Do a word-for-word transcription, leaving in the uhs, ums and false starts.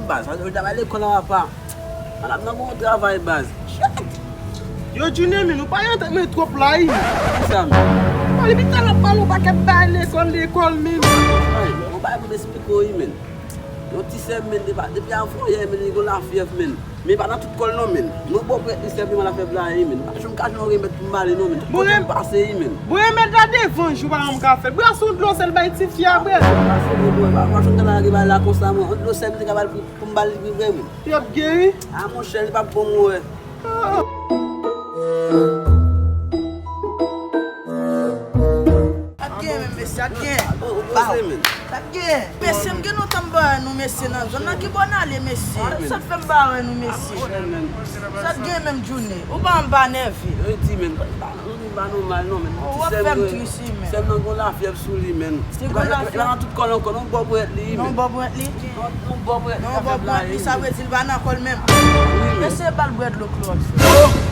Baz, sa vle di w travay lekòl la, apa. Madanm nan gon travay, baz. Yo, Junior, men, ou pa yon tèt mwen twòp la, wi. Kisa, men? Mwen, depi talè m ap pale yon pakèt bagay lekòl, lekòl, men. Ay, men, yon bagay pou m esplike w, wi, men. Yon ti sè m, men, depi, depi avan yè, men, li gon lafyèv, men. Men pa nan tout kò l, non, men. Mwen bò prèt li sèlman lafyèv la, wi, men. Pa janm ka jwenn yon remèd pou m ba li, non, men. Tout kote m pase, wi, men. Bon, remèd la devan jou, pa janm ka fè. Brase yon dlo sèl bay ti fi a, brè. Brase yon dlo, pa, pa janm ka lage bay la konsa, mwen. Yon dlo sèl m te ka ba l pou, pou m ba l li vre, men. Li ap geri? A, monchè, li p ap bon, mwen. Sa t gen menm, mesye, sa t gen. Sa t gen. Mesye, m gen lontan m pa wè nou, mesye, nan zòn nan. Ki bò n ale, mesye? Sa t fè m pa wè nou, mesye? Sa t gen menm, Djoune? Ou pa wè m pa nève? Yo di, men, pa, pa, pa nòmal, non, men. Ou ap fè m tris, wi, men. Sè m nan gon lafyèv sou li, men. Se gon lafyèv? Li pa nan tout kò l ankò, non, bò prèt li, men. Non, bò prèt li? Non, bò prèt li, non, bò prèt li, sa vle di li pa nan kò l menm. Mesye, ba l bwè dlo klowòks.